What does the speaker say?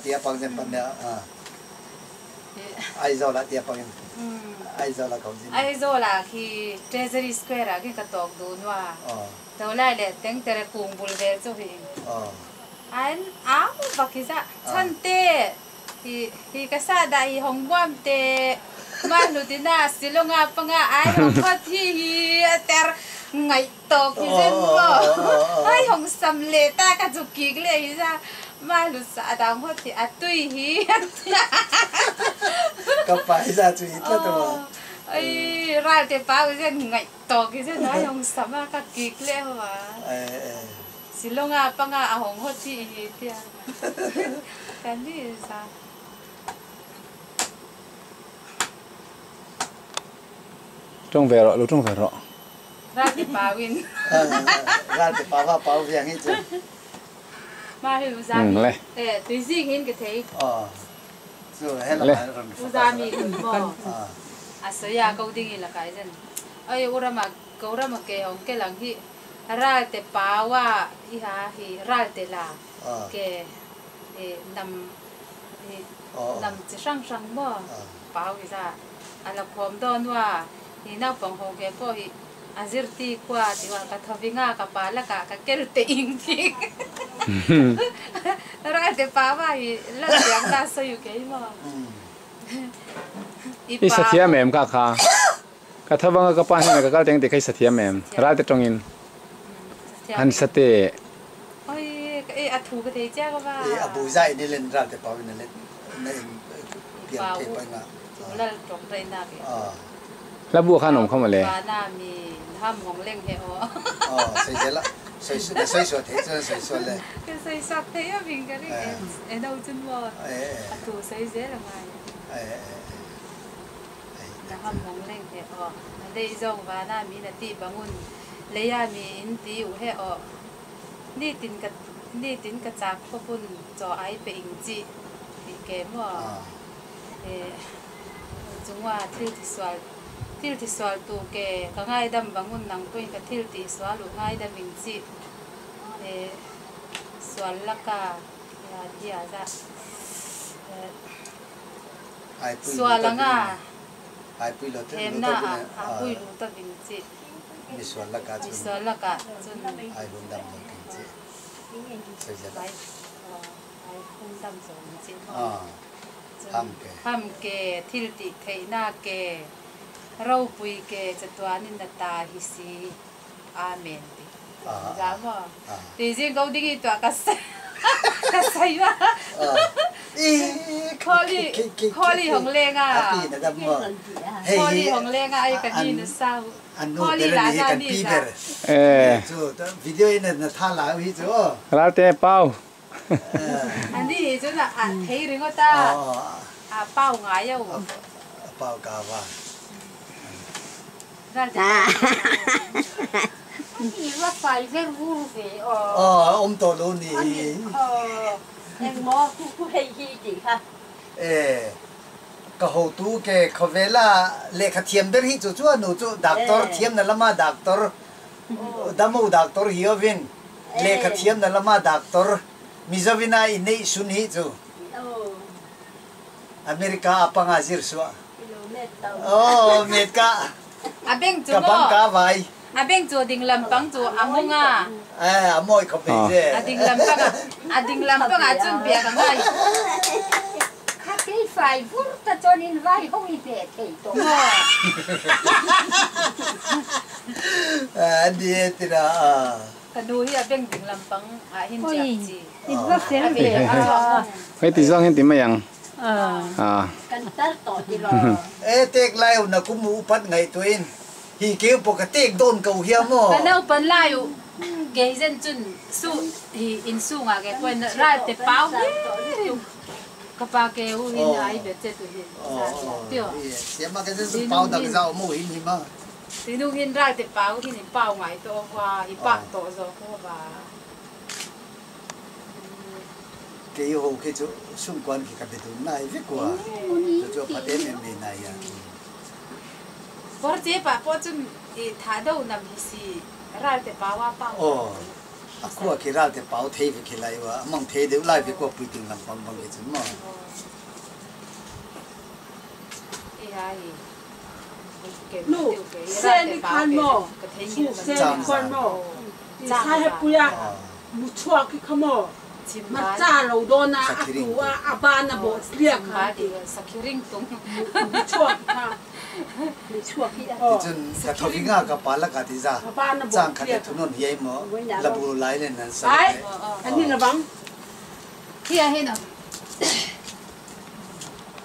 Tia pang zen pan ne Aizawl ah tia pangin Aizawl ah ko zin. Aizawl ah khi Treasury Square ah khin ka tawk duh nua. To lai le tengtere kung bul vel chu hi an au bak hi za chan te hi hi ka sa dah hi hong buam te ma hnu tina silonga panga ai hong kho thi hi ter ngai tawk hi zen maw ai hong sam le ta ka zu kik le hi za ma lu sa dang ho thi a tui hi ka pa hi za chu hi tla to ai ral te pa zen ngai tawk hi zen ai hong sam a ka kik le wa silonga panga a hong ho thi hi tia kan ni za Tawng ve rawh, lo tawng ve rawh. Ral te pau in. Ral te pau va pau viang hi chu. Ma hi uzami. Eh, tuizing hin ka thei. Oh. Chu he la ron. Uzami mo. Asoya ko ding ila kai zen. Oi urama ko rama ke hong ke lang hi ral te pawa i ha hi ral te la ke e nam nam chi hrang hrang mo pau hi za ala khawm dawn wa hi naupang ho ke pawh hi a zirti khua ti wa ka thavinga ka pa lakah ka kel te ing thing ral te pa wa hi la tiang ta sawi kei maw i pa sa thiam em kha kha ka thavanga ka pa hnenah ka kal teng ti kha i sa thiam em ral te tawngin han sa te oi e a thu ka thei chia ka va e a bu zai ni len ral te pau in len na in pian thei pa nga lal tawng tai na ke hla bu khan awm kha mawle na mi ham hong leng he o oh sei zela sei sei so thei chuan sei so le ke sei sak thei a ving ka ring e no chun mo a thu sei zel angai na ham hong leng he o dei zong va na mi na ti bangun leia mi in ti u he o ni tin ka ni tin ka chak khopun cho ai pe ing chi ti ke mo e chungwa thil ti sual thil ti sual tu ke ka ngai dam bangun nang puin ka thil ti sual u ngai dam ing chi e sual laka ya dia za sual anga them na a pui lu ta vin chi mi sual laka mi sual laka chun ai hun dam lo king chi sei zela ai hun dam zo chi ham ke ham ke thil ti thei na ke ro pui ke chatuanin na ta hi si amen ti za mo ti jing ko ding i to ka sa ka sai wa kholi kholi hong leng a kholi hong leng a ai ka ni na sa kholi la na ni sa eh video in na tha la hi chu ral te pau ani chu na a thei ringo ta a pau ngai yo pau ka wa ral te ni wa fai ver vu ve o oh om to lo ni em mo ku ku hei hi ti kha eh ka ho tu ke khovela lekha thiam ber hi chu chu nu chu doctor thiam na lama doctor damo doctor hiovin lekha thiam na lama doctor mizovina in nei sun hi chu America apanga zir suwa oh met ka abeng chu ka bang ka vai abeng chu ding lam pang chu amunga eh amoi ko pe je ading lam pang ading lam pang a chun bia ka ngai kha ke fai vur ta chon in vai hong i pe thei to ani tira ka nu hi abeng ding lam pang a hin chak chi in va fel ve a hei ti zong hin ti mai ang à kan tar to ti lo e tek lai na ku mu pat ngai tuin hi keu po ka tek don ko hiam mo ka nau pan lai u ge zen chun su hi in su nga ge kwen ral te pau ka pa ke u hin ai be che tu hin tio ye ma ke su pau da za mo hin hi ma ti nu hin ral te pau hin pau ngai to wa hi pa to zo ko ba ke ho ke chu sum kwan ki ka be tu nai ve kwa chu chu pa te me me nai ya por che pa po chun i tha do nam hi si ral te pa wa pa oh A khua khi ral te pau thei ve khi lai wa amang thei deuh lai ve ko puiting lam pang bang khi chun mo. Nu se ni khan mo chu se ni khan mo ti sai he puya mu chua ki kha mo ma cha lo do na a tu a a ba na bo tlia kha ti mu chua ki kha Ticun ka thovinga ka pala ka ti za chang khat thunon hiai mo labu lai le nan sa. Ai ani la bang. Hi a hin.